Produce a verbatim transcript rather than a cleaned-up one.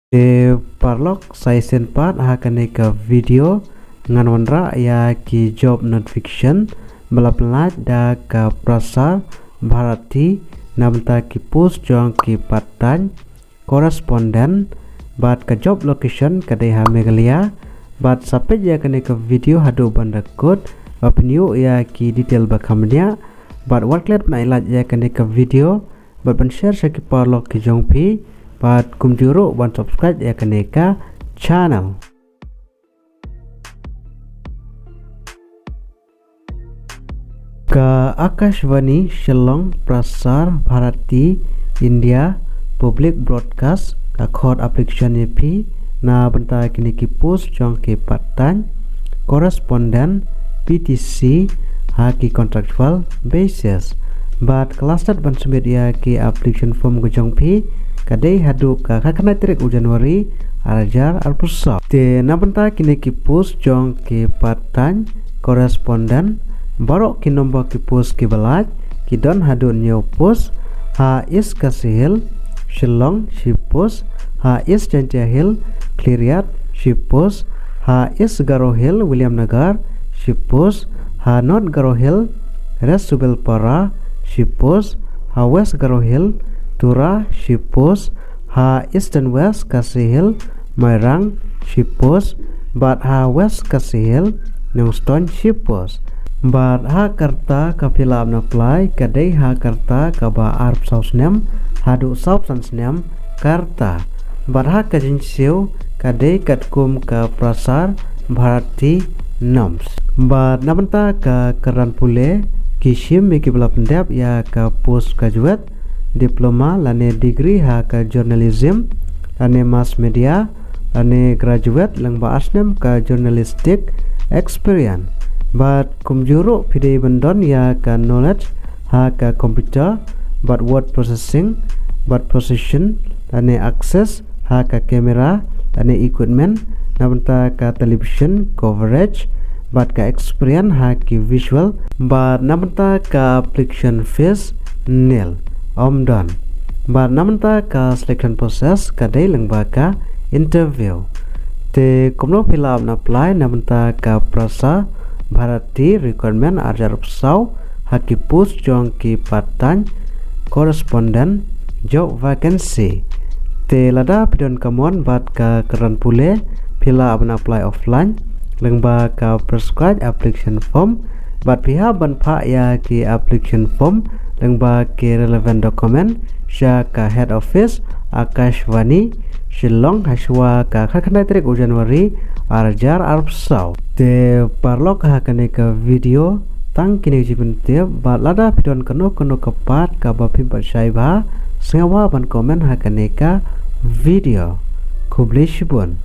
Te paralok, sa shisien pat ha kane ka video ngan wanrah ïa ki job notification ba la pynlait da ka Prasar Bharati na bynta ki post jong ki part-time correspondent, bad ka job location ka dei ha Meghalaya. Bad sa peit ïa kane ka video haduh ban da kut ba phin ïoh ïa ki detail ba kham bniah. Bad wat klet ban ai like ïa kane ka video bad ban share sha ki paralok ki jong phi, bad kumjuh ruh ban subscribe ïa kane ka channel. Ka Akashvani Shillong Prasar Bharati India Public Broadcast ka khot application ïa phi na bynta kine ki post jong ki part-time correspondent, P T C, ha ki contractual basis. Bad ka last date ban submit ïa ki application form ka jong phi ka dei haduh ka khatkhyndai tarik u January ar hajar arphew saw. Te na bynta kine ki post jong ki part-time correspondent, baroh ki nombor ki post ki ba lait ki don haduh hynñiew post. Ha East Khasi Hills, Shillong, shi post. Ha East Jaintia Hills, Khliehriat, shi post. Ha East Garo Hills, Williamnagar, shi post. Ha North Garo Hills, Resubelpara, shi post. Ha West Garo Hills, Tura, shi post. Ha Eastern West Khasi Hills, Mairang, shi post. Bad ha West Khasi Hills, Nongstoiñ, shi post. Bad ha ka rta ka phi lah ban apply ka dei ha ka rta kaba arphew saw snem haduh sawphew san snem ka rta. Bad ha ka jingsiew ka dei katkum ka Prasar Bharati norms. Bad na bynta ka kyrdan pule, ki shim ïa ki ba la pyndep ïa ka postgraduate, diploma lane degree ha ka journalism lane mass media, lane graduate lyngba ar snem ka journalistic experience. Bad kumjuh ruh phi dei ban don ïa ka knowledge ha ka computer, bad word processing, bad possession lane access ha ka camera lane equipment na bynta ka television coverage, bad ka experience ha ki visual. Bad na bynta ka application fees nil, ym don. Bad na bynta ka selection process ka dei lyngba ka interview. Te kumno phi lah ban apply na bynta ka Prasar Bharati recruitment ar hajar arphew saw ha ki post jong ki part-time correspondent job vacancy. Te lada phi don ka mon bad ka kyrdan pule, phi lah ban apply offline lyngba ka prescribed application form. Bad phi hap ban phah ïa ki application form lyngba ki relevant document sha ka head office Akashvani Shillong ha shuwa ka khatkhyndai tarik u January ar hajar arphew saw. Te paralok, ha kane ka video tang kine ki jingpyntip, bad lada phi don kano kano ka part kaba phim pat shai bha, sngewbha ban comment ha kane ka video. Khublei shibun.